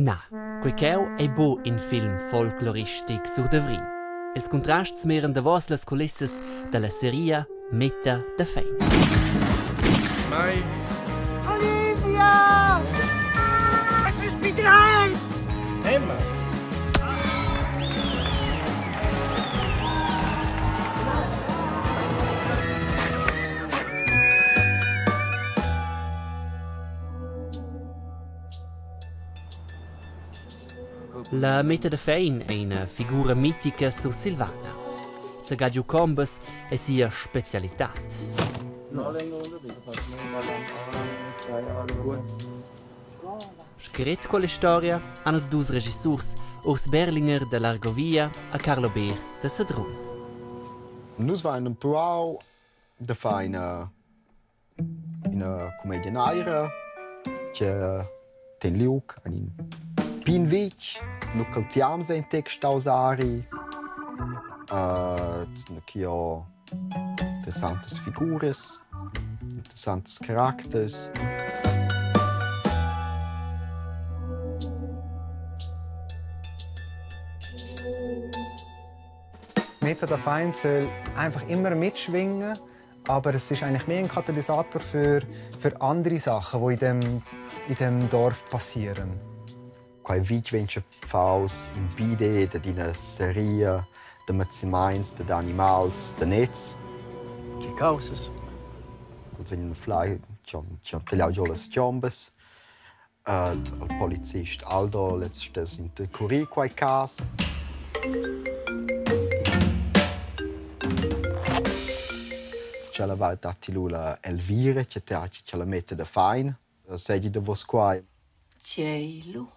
Na, quei cheu ei buc in film folcloristic sur da Vrin. Els cuntrasts miran davos las culissas dalla seria Metta da fein. Mai. Olivia! Es ist bereit! Emma! La metta da fein ei ina figura mitica sursilvana. Segar giu combas è sia specialitad. Scret quella storia han els dus regissurs Urs Berlinger da l'Argovia e Carlo Beer da Sedrun. Nus vain empruau da far ina ina cumedia naira che ten liug en in pign vitg, nu ch'el tiams ein tec staus ari, che ho interessantas figuras, interessantas caracters. Meta da Fein soll einfach immer mitschwingen. Aber es ist eigentlich mehr ein Katalysator für andere Sachen, die in dem Dorf passieren. Quai vitg vegn faus in bide dad ina seria da mazzimaints dad animals da nez. Che caussas? Els vegnan flai chi han tagliau giò las giombas. Ed al polizist Aldo lez stess intercurir quai cas. Tschella val datti lu la Elvira che tratga tschella metta da fain. Seigi davos quai. Tgei lu?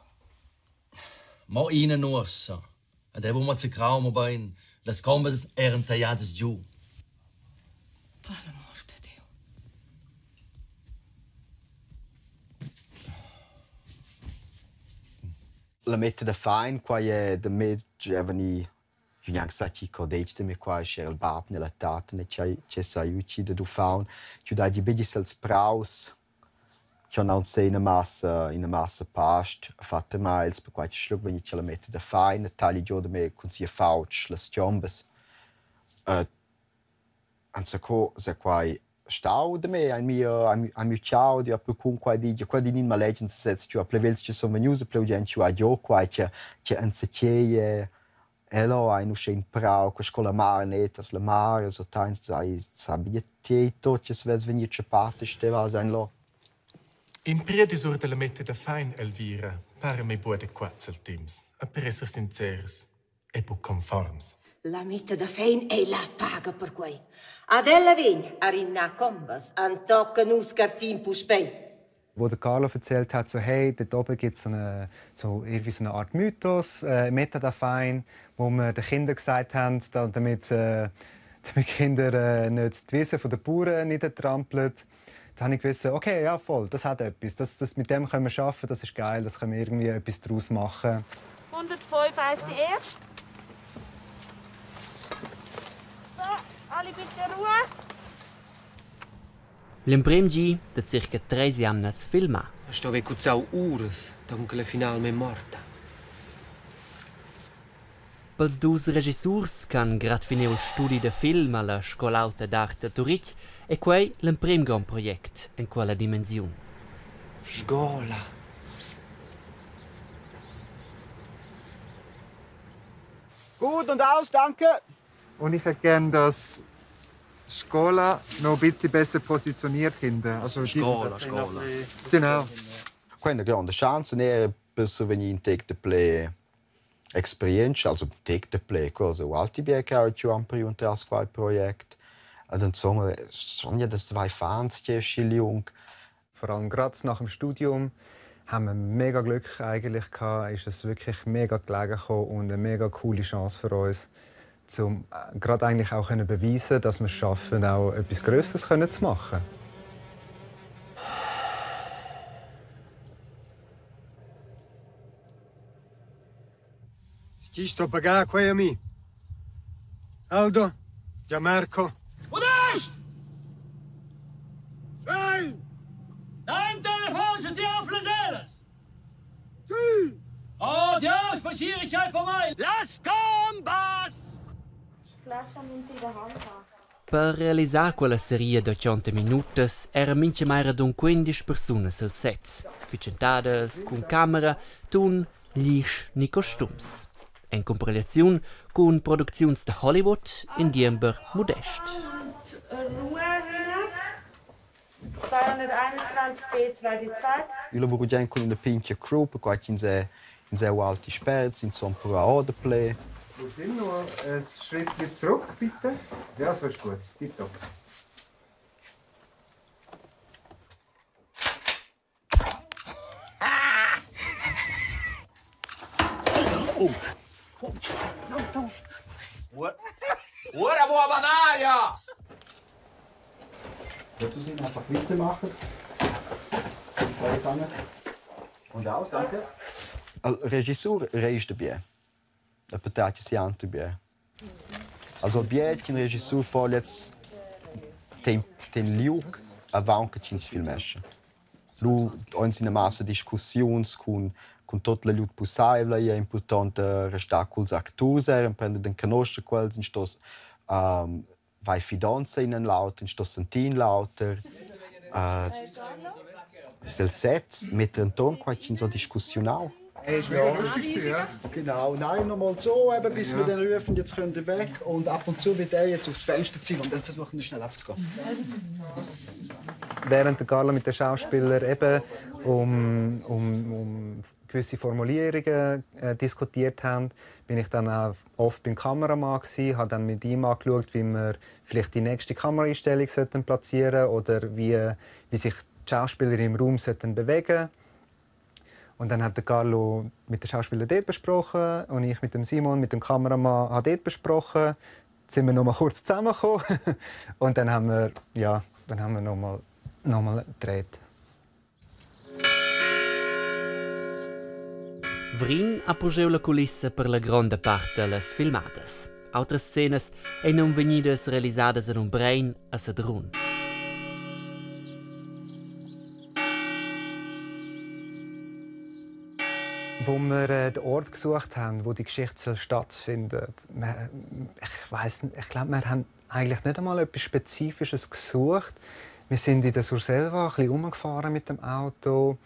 Mo ina nuorsa. Ed ei buca mazzacrau, mobein las combas eran tagliadas giu. Per l'amor de Diu. La metta da fain, quai è da me già vegnì Jeu gnanc sa chi co detg da me quai, sch'era il bab ne la tatta ne tgei che sa ju chi dad uffaunt. Jeu dai gie buca els praus ch'han aunc ina massa past fatta meins, perquai che schluc vegni tschella metta da fein e tagli giu da me cun sia fautsch las giombas. Ed enzaco sa quai stau da me, ein mia ein miu tgau, jeu ha cun quai ditg, quai din in maletg en sesez, giu ha pli vegls che sun vegnius e pli urgent giu ha giu quai che che enzatgei è Ella ha in uschè in prau che sco la mar netas, la mar es otaint sa bigliettier tot che svess vegnir tschappat e steva sein là. In priedi sur dalla metta da fein, Elvira, para mei buc adequats al temps, e per esser sincers, ei buc conforms. La metta da fein ei la paga per quei. Ad ella vegn a rimnar combas, antocca nus cartin puspei. Wo der Carlo erzählt hat, so hey, dort oben gibt es so eine, so irgendwie so eine Art Mythos, Metta da Fein, wo wir den Kindern gesagt haben, da, damit Kinder nicht die Wiese von den Bauern niedertrampeln. Da habe ich gewusst, okay, ja voll, das hat etwas, das, mit dem können wir arbeiten, das ist geil, das können wir irgendwie etwas daraus machen. 105 heisst die erste. So, alle bitte Ruhe. L'emprim gi da circa treis jamnas filmà. Sto haver cuzzau uras, tochen ch'ella è finalmein morta. Pels dus regissurs ch'han grad finiu il studi da film alla Scol'auta d'art a Turitg è quei l'emprim grond project en quella dimensiun. Sgola. Gut und aus, danke. Und ich hätte gern, dass Scola noch ein bisschen besser positioniert hinten. Also die- Scola, scola. Genau. Quella è una grande chance, ne per survegnir in tec de ple experienza, also tec de ple cosa u alti bien che ho giu ampriu entras quei project. Ed insomma, son ja das zwei Fans che schi liung. Vor allem gerade nach dem Studium haben wir mega Glück eigentlich gehabt, ist es wirklich mega gelegen gekommen und eine mega coole Chance für uns, um gerade eigentlich auch können beweisen, dass wir es schaffen, auch etwas Größeres können zu machen. Chi sto pagar quei a mi? Aldo? Gianmarco? Udesch! Sei! Dein Telefon, se ti anflas ellas! Sì! Deus faciri c'hai per mai las combas! Per realisar quella seria da 80 minutas era mintgamai radund 15 persunas el set, fitschentadas cun camera, tun, glisch ni costums. En cumparegliaziun cun producziuns da Hollywood in diember mudest. 221 B2 die zweite. Io lavoro già con una piccola crew, perché ins è ins è alti esperti, insomma, per ora ple. Wir noch ein Schritt zurück, bitte. Ja, so ist gut. Tipptopp. Oh. No, no. Ora vuoi banaia! Ja, du sind einfach weitermachen. Und aus, danke. Il regissur reista bien. La patata si ante bien. Also bien che il regissur fa jetzt ten ten liug avant che ins filmescha. Lu ons in massa discussiuns cun tot la lut possibla, è importante restar culs acturs, er emprender den conoscer quels, in stos vai fidanza in l'auter, in sto sentir in l'auter. Sel set metter enton qua ch'ins ho discussionau. Hey, ist mega lustig, ja. Genau, nein, noch mal so, eben, bis wir dann rufen, jetzt könnt ihr weg. Und ab und zu wird er jetzt aufs Fenster ziehen und dann versuchen wir schnell abzugehen. Während der Carlo mit den Schauspielern eben um gewisse Formulierungen diskutiert haben, bin ich dann auch oft beim Kameramann gewesen, habe dann mit ihm angeschaut, wie wir vielleicht die nächste Kameraeinstellung sollten platzieren oder wie sich die Schauspieler im Raum sollten bewegen. Und dann hat der Carlo mit den Schauspielern dort besprochen und ich mit dem Simon, mit dem Kameramann, habe dort besprochen. Dann sind wir noch mal kurz zusammengekommen und dann haben wir, ja, dann haben wir noch mal gedreht. Vrin ha purscheu la culissa per la gronda part dallas filmadas. Outras scenas ein nun vegnidas realisadas en Umbrein a Sedrun. Wo wir den Ort gesucht haben, wo die Geschichte stattfindet, ich weiss nicht, ich glaube, wir haben eigentlich nicht einmal etwas Spezifisches gesucht. Wir sind in der Surselva ein bisschen rumgefahren mit dem Auto.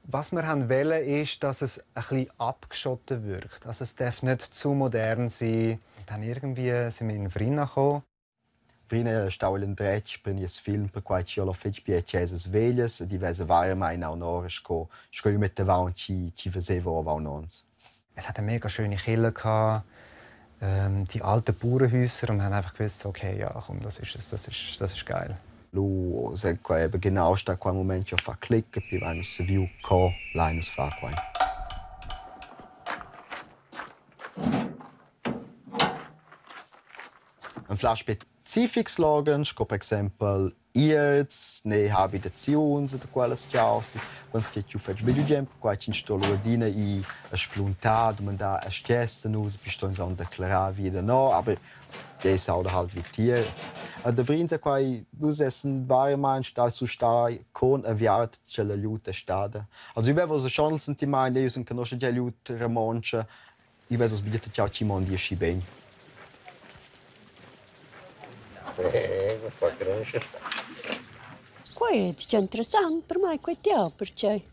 Was wir wollen, ist, dass es ein bisschen abgeschottet wirkt. Also es darf nicht zu modern sein. Dann irgendwie sind wir in Vrin gekommen. Vrin stau in dretg per nies film, perquai chi ho la fetg bia chesas veglias e diversa vairamaing aunora sco sco io metteva chi veseva avant ons. Es hat eine mega schöne Kille gehabt, die alten Bauernhäuser, und wir haben einfach gewusst, okay, ja, komm, das ist es, das ist geil. Lu se qua eben genau sta qua moment jo fa clic e pi vain saviu co lainus fa qua. Ein flash specifics slogan, sco per exempel ierts, ne habitaziuns da quellas chausas, quando che tu fetch meglio tempo, qua ci sto l'ordine i a spluntar, domandar a stessa nus, pi sto insomma declarar wieder no, aber des auch halt wie Tier. Da vrinza qua nus essen vairamaing sta su sta con aviart c'è la liuta stada. Also io avevo schon il sentimento, io sono conosce già liuta romancia, io vedo sbiglietto ciao ci mondi sci ben. Questo è interessante per me, questo perché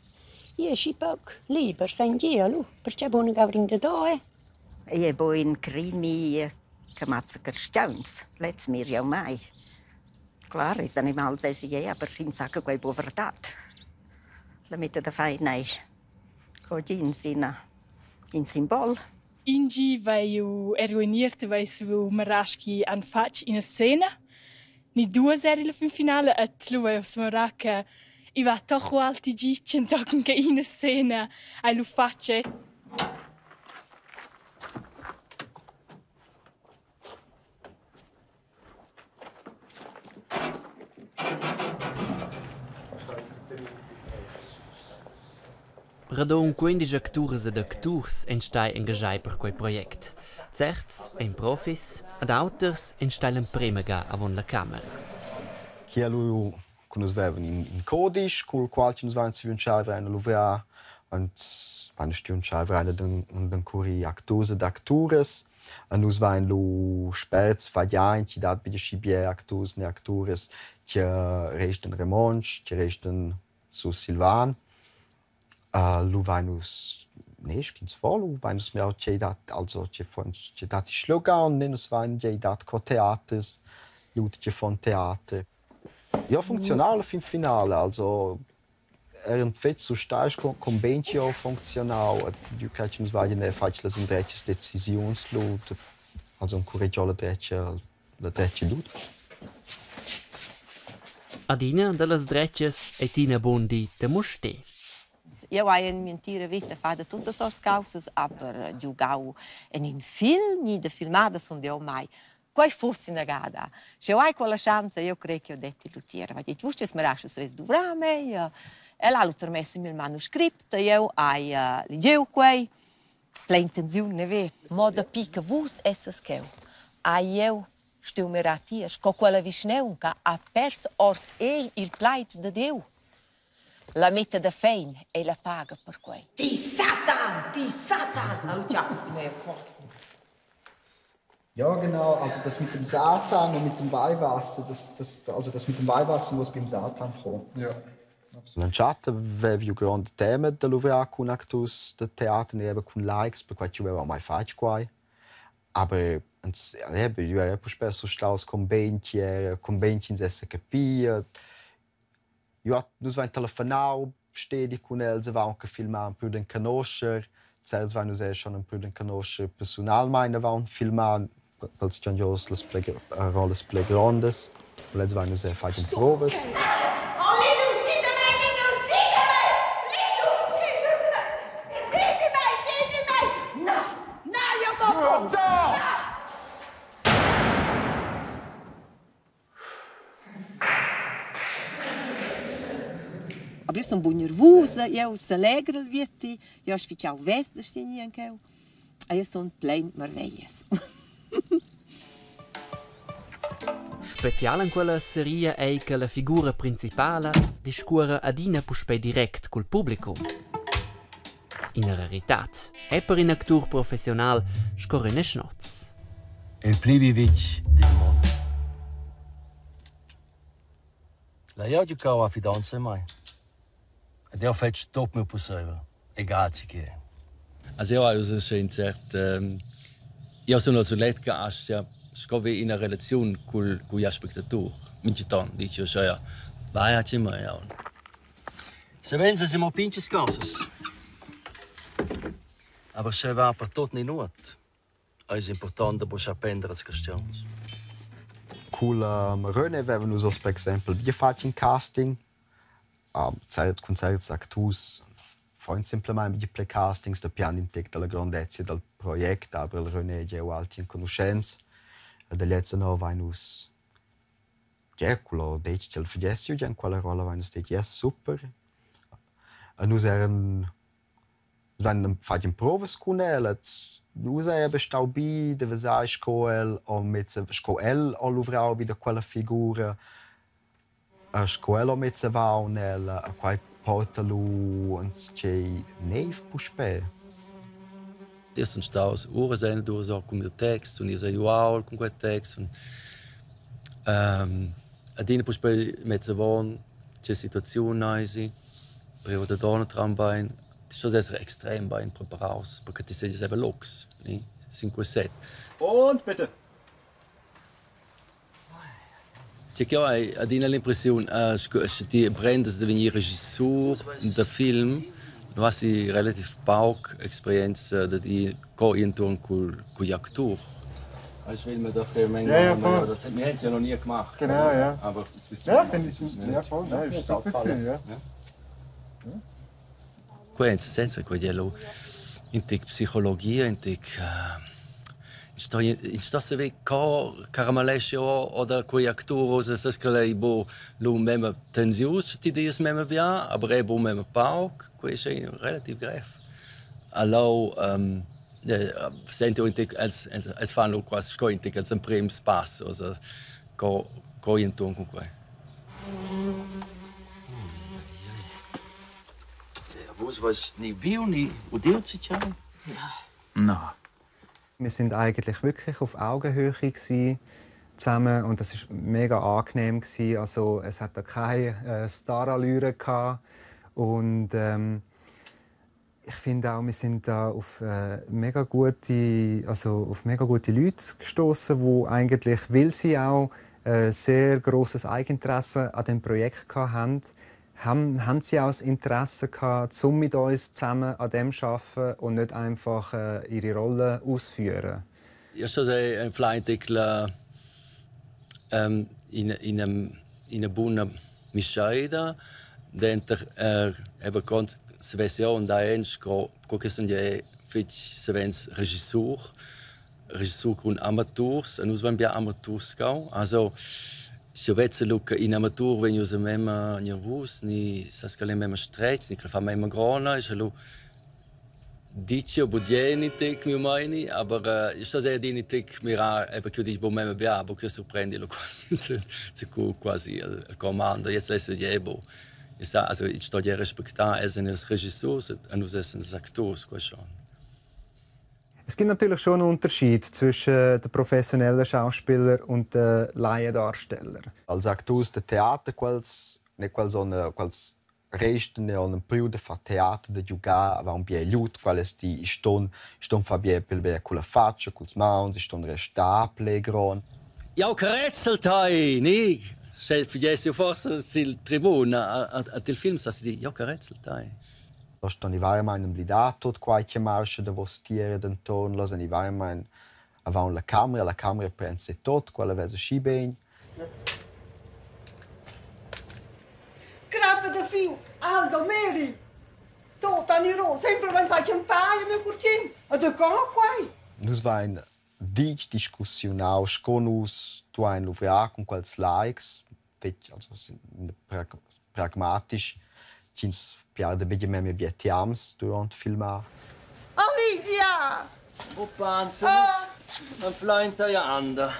io sono poco libero, senza lui, perché è buono che avrei da. Io ho un crimi che mazza cristians, let's mir ja mai. Klar, is animal se je, aber fin sacca quei povertad. La metta da fai nei. Cogin sina in simbol. Ingi vai u eruinirte vai su maraschi an fatg in scena. Ni duas eri la fin finale et lu vai os maracca i va toch alti gicen tochen che in scena ai lu face. Radon 15 acturas ed acturs ein stai engagiai per quei project. Certs ein profis, ad auters ein stai l'emprema ga avon la camera. Chi lu con nus vevan in codice, col qual ci nus vain zu wünschar, vain luvrar, und Vain stuiu entscheiver aunc ad encurir acturs ed acturas. E nus vein lu spert fatg aint chi dat buca aschi bia acturs ne acturas che restan romontsch, che restan sursilvan. Lu vein nus ne sch'ins vo, lu vein nus mirau tgei dat also tgei fan tgei dat il slogan ne nus vein tgei dat co teaters, lu tgei fan teater. Ja funcziunal fin finale, also eran fetg surstai con bein ch'jeu ho funcziunau ed jeu crei che nus veien era fatg las endretgas decisiuns lu, also encuretg la dretga la dretga lut. Adina dallas dretgas ei Tina Bundi da Mustér. Jeu hai en mia entira veta fatg da tuttas sorts caussas, aber giugau en in film ni da filmada sun jeu mai. Quei fuss ina gada. Sch'jeu hai quella schanza, jeu crei ch'jeu detti lu tier. Va detg, vus sches miraschi savess duvrar mei. El ha lu termess il manuscript, jeu hai legiu quei. Plein tensiun neve. Mo dapi che vus essas cheu, hai jeu stuiu mirar tier, sco quella vischnaunca ha pers ord egl il plaid da Diu. La metta da fein ei la paga per quei. Ti Satan, ti Satan! Ha lu tschapps di mei Ja, genau. Also das mit dem Satan und mit dem Weihwasser, das, das, also das mit dem Weihwasser muss beim Satan kommen. Ja. L'entschatta veva ju grond tema da luvrar cun acturs da teater ni era cun laics, perquai ch'jeu veva mai fatg quai. Aber eben, jeu era puspei surstaus con bein chi era, con bein ch'ins essa capia. Jeu nus vein telefonau stedi cun els e aunc filmar empriu d'enconoscher. Cels vein nus era schon empriu d'enconoscher persunalmein avon filmar, quels che han giu las pli rollas pli grondas. Lez vein nus era fatg emprovas. Oh Linus, gida mei, Linus, gida mei! Linus, gida mei! Gidi mei, gidi mei! Na, na, io mo Na! Aber io sun bu nervusa, eu s'allegrel vieti, eu spitgau vess da stenir ancheu. E io sun plein marveglias. Special en quella seria ei che la figura principala discuora adina puspei direct cul publicum. Ina raritad è per in actur professional sco René Schnoz. Il pli bi vitg dil mund. L'hai jeu giucau a fidanza en mei. Ed jeu fetsch tut miu pusseivel, egal tgi che è. Also jeu hai ussa schon cert jeu sun also letga aschia sco vi ina relaziun cul cugl aspectatur. Mintgaton dici jeu schia, vai a tgi mai aunc. Savens es amo pinchas cosas. Aber sche va per tot ni nuot, eis important da buca pender als castiauns. Cul René vevan nus oz per exempel bia fatg in casting. Cert cun certs acturs fain simplamaing bia pli castings dapi han in tec dalla grondezia dal project, aber il René ei ualti enconuschents. E da gliez ennà vein nus Gie, quel ha detg ch'el fagess giu en quella rolla vein nus detg: «Yes, super!» E nus eran vein fatg emprovas cun el ed nus ei aber stau bi da veser sco el ha mezza sco el ha luvrau vi da quella figura, sco el ha mezza vaun ella e quei porta lu enzatgei neiv puspei. Io sun staus uras e uras or cun miu text, sun ius egl uaul cun quei text, sun adina puspei mez avon tgei situaziun eisi, priu da donna trambein. Ti stos esser extrem bein preparaus, perché ti seigies eben locs, ni, sin quei set. Und bitte! Tgei ch'jeu hai adina l'impressiun, sco sche ti emprendas da vegnir regissur da film, lu has ti relativ pauc experienza dad ir co entuorn cul cugl actur. Ja, ja, voll. Wir haben es ja noch nie gemacht. Genau, ja. Aber Ja, finde ich super. Ja, voll. Nein, ist super gewesen, ja. Quei en sesez, quei di lu in tec psicologia, in tec ins sto ins sto saver co caramaleschi oder quei actur ussa sas ch'el ei buc lu memia tensius, sche ti dias memia bia, aber ei buc memia pauc, quei ei relativ grev. Alloura senti in tec els els fan lu quasi sco in tec els emprems pass, ussa co co entuorn cun quei. Vus veis ni viu ni udiu zatgei? Na. Wir sind eigentlich wirklich auf Augenhöhe gewesen, zusammen und das ist mega angenehm gewesen. Also es hat da keine Starallüre gehabt und ich finde auch, wir sind da auf mega gute, also auf mega gute Leute gestoßen, wo eigentlich, weil sie auch sehr großes Eigeninteresse an dem Projekt hatten, haben sie auch das Interesse gehabt, um mit uns zusammen an dem zu arbeiten und nicht einfach ihre Rolle ausführen. Io sto ein flying in ina buna mischaida denter eben ganz Svesio und da co co che sun je fetg savens regissur cun amaturs, e nus vain bia amaturs gau. Also sche vezza lu che in amatur vegn ussa memma nervus ni sas che l'è memma stretg ni che fa memma grona, sche lu dici o bugen tec miu meini, aber ich sto sehr adina tec mirar eben che dici bo memma bia, aber che surprendi lu quasi zu quasi il comando. Jetzt lässt je bo. Ich sa, also ich sto ja respectar els els regissurs e nus essen els acturs qua schon. Es gibt natürlich schon einen Unterschied zwischen den professionellen Schauspielern und den Laiendarstellern. Als acturs de teater quels ne quels on quels resten ne on periodo fa teater de giugar ava un bia lut quales di ston fa bia pel bia con la faccia culs mauns ston restar plegron. Jau carezzel tai, ni? Se figesse forse sil tribuna a til film sa si di, jau carezzel tai. Los ston i vairamaing emblidar tot quai che marscha davos tier denton, los han i vairamaing avant la camera prend se tot, quella vesa schi bein. Crappa da fiu, Aldo, Meri! Tot anirò, sempre ben fatg un paio, meu curcin. A de co quai? Nus vain ditg discussionau sco nus duein luvrar cun quels likes, fetg also pragmatisch, ch'ins piarda buca memia bia temps duront filmar. Olivia! O panza, nus anflein tei anda.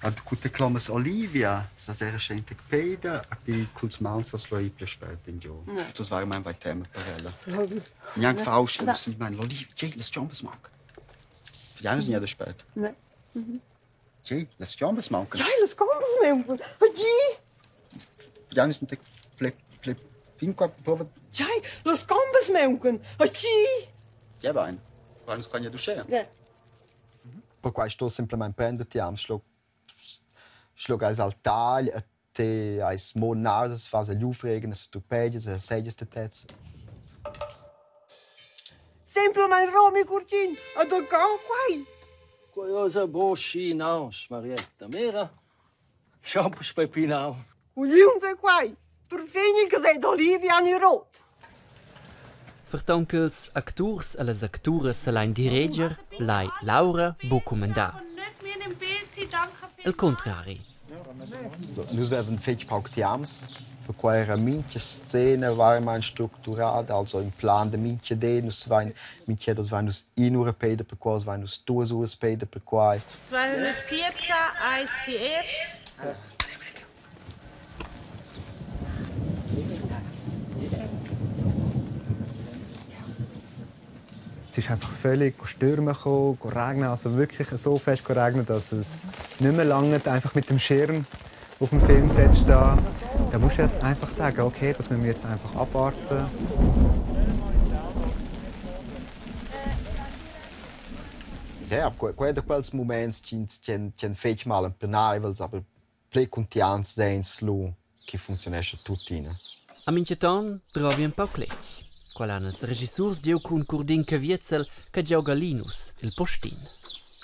Ad cu te clomas Olivia, stasera scente peda, a pi culs mauns as lo pli spert in giò. Das war mein tema per ella. Neanche Faust, no. Ich meine, Olivia, Jay, las jambas mancan. Ja, sind ja da spät. Ne. Jay, las jambas mancan. Jai, las gambas mancan. Oggi. Ja, sind ple ple fin qua prova. Jai, las gambas mancan. Oggi. Ja, bein. Wann kann ja du schön. Ne. Per quai sto semplicemente prender ti am schluck schluck eis al tagl a te eis mo nausas fas a aufregen, es tu peges, a seges de tez. Semplicemente Romy curcin. A de co quai? Quai bo schi naus, Marietta. Mira. Shampoo spepinau. Cugliuns è quai. Per finir che sei d'Olivia anirot. Ferton ch'ils acturs e las acturas se lain direger, lai Laura buc cumandar. Il contrari. Nus vevan fetg pauc temps, per quai era mincha scena vairamaing structurada, also in plan de mincha di, nus vain mincha dos vain nus in'ura peda per quai, vain nus 2 uras peda per quai. 214, eins die erste. Es ist einfach völlig Stürme gekommen, regnen, also wirklich so fest geregnet, dass es nicht mehr lange einfach mit dem Schirm auf dem Filmset stehen. Da musst du halt einfach sagen, okay, das müssen wir jetzt einfach abwarten. Ja, quai da quels moments ch'ins ch'han fetg mal empernaivels, aber pli contients seins lu che funzionescha tuttina. A minchaton drovi ün pau cletg. Qual han els regissurs giu cun Curdin Caviezel che gioga Linus, il postin.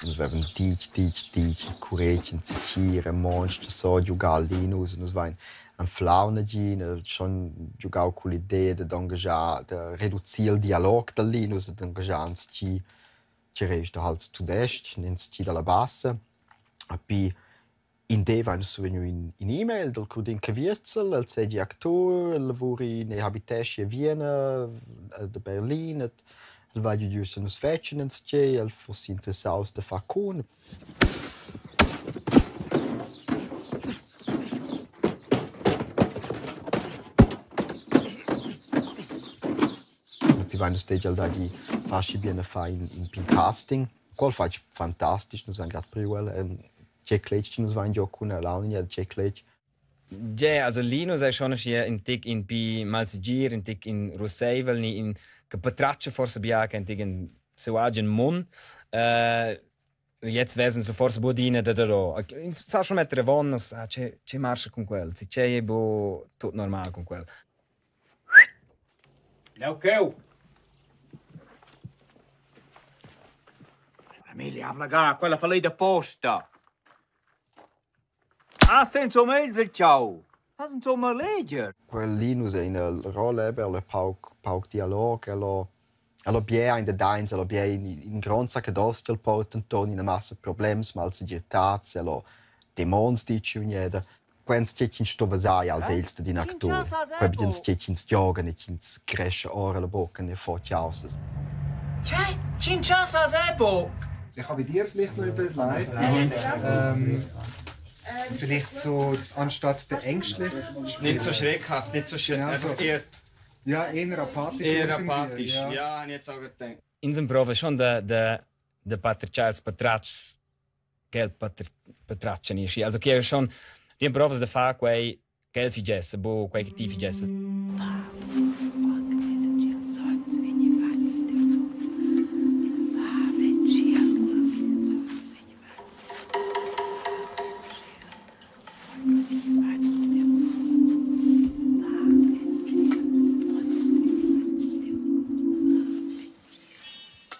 Nus vevan ditg, ditg, ditg curetg in secira, monster so giugar Linus, nus vain anflau nagin, schon giugau con l'idea de d'engagiar, de reducir il dialog dal Linus, de engagiar ins chi chi resta halt tudestg, ins chi dalla bassa. A pi in de vain survegniu in e-mail dal Curdin Caviezel, el seigi actur, el lavuri ne habiteschi a Viena, da Berlin, et el va giu se nus fetschen ins tgei, el fossi interessaus da far cun. vain nus detg el dagi faschi bien a far in in pign casting. Quel fatg fantastic, nus vain grad priu el. Tgei cletg che nus vain giò cun el, aunc tgei cletg. Gie, also Linus ei schon aschia in tic in pi malsegir, in tic in russeivel ni in che patratga forsa bia che in tic in seu agen mund. Jetzt vesen se forse budina da da Ins sa schon metter avon, ah, che che marscha cun quel, si che è bu tut normal cun quel. Leu cheu! Amelia, avla quella fa lei da posta. Ah, sta insomma els il ciao. Has insomma leger. Quel Linus è ina rolla eben, el pauc pauc dialog, el ho el ho bger in dadains, el ho bger in in grond sacados ch'el porta enturn ina massa problems, malsegirtats, el ho demons dici ogneda. Quents tgei ch'ins sto vesair als egls dad in actur, quei biens tgei ch'ins gioga ne ch'ins crescha ora la bocca ne fa chaussas. Tgei? Tschintschas has è buc? Ich habe dir vielleicht noch überlegt. Vielleicht so anstatt der ängstlich. Nicht so schreckhaft, nicht so schreckhaft. Genau einfach so. eher Ja, eher apathisch. Eher irgendwie, apathisch. Ja, ja habe ich jetzt auch gedacht. In sem prova schon da da da patertgar ils patratgs ch'el patratga ni aschi. Also che schon ti emprovas da far quei ch'el figesse, bu quei che ti figesses.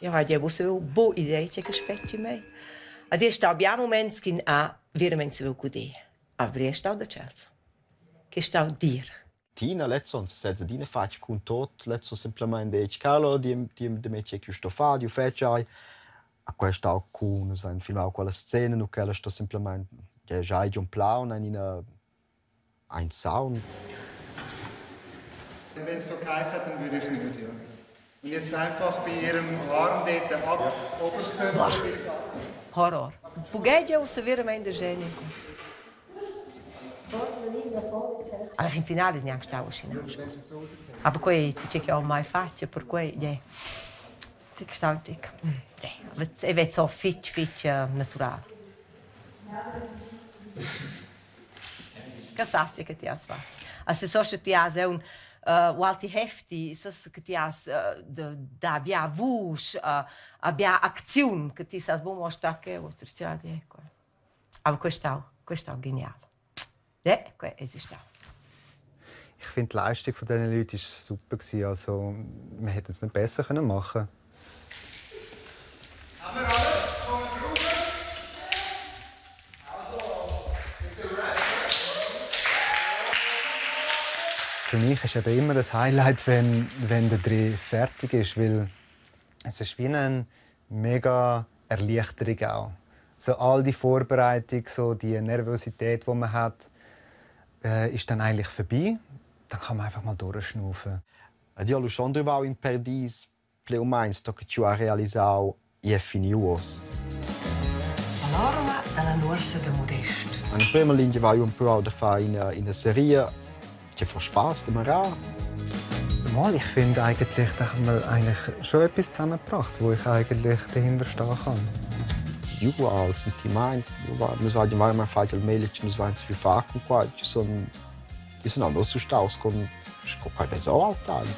Jau hai gia saviu buc idea tgei che spetgi mei. Ad ei stau bia muments ch'in ha veramein saviu guder. Aber ei è stau da tschels. Che stau dir. Tina lezza sez adina fatg cun tot, lezza semplamein detg Carlo, di di de me tgei ch'jeu sto far, jeu fetsch ei. A questa au cu nus vein filmau quella scena, nu ch'ella sto semplamein giai giun plaun en ina ein saun. Wenn es so geheißen hat, dann würde ich nicht, ja. Und jetzt einfach bei ihrem Arm dort ab, Oberkörper. Horror. Pughegia ussa veramein da geni. Alla fin finale es gnanc stau aschi nausch. Aber quei tgei che ho mai fatg, per quei, yeah. Tic stau tic. Yeah. E vez so fetg fetg natural. Che sassi che ti has fatg? A se so sche ti has un ualti hefti, sas che ti has da bia vusch, a bia acziun, che ti sas buca mo star cheu oder tgei ecco. Aber quest'au, quest'au genial. Ja, es ist da. Ich finde, die Leistung von diesen Leuten war super. Also, wir hätten es nicht besser machen können. Haben wir alles, was wir brauchen? Also, it's a wrap. Für mich ist eben immer das Highlight, wenn, wenn der Dreh fertig ist, weil es ist wie eine mega Erleichterung auch. So all die Vorbereitung, so die Nervosität, die man hat, ist dann eigentlich vorbei. Dann kann man einfach mal durchschnaufen. Ed io lu schon drivau in per dis pli u meins tochen ch'jeu hai realisau igl è finiu uoss. All'arma dalla nuorsa da Modest. En emprema lingia vai jeu empruau da far ina, ina seria che fa Spaß da mirar. Mal, ich finde eigentlich, da haben wir eigentlich schon etwas zusammengebracht, wo ich eigentlich dahinter stehen kann. Ju al sentiment, nus vain mai fatg il meglier che nus vain saviu far cun quai. Ci sun, ci sun aunc surstaus con sco quai vesa ora al tagl.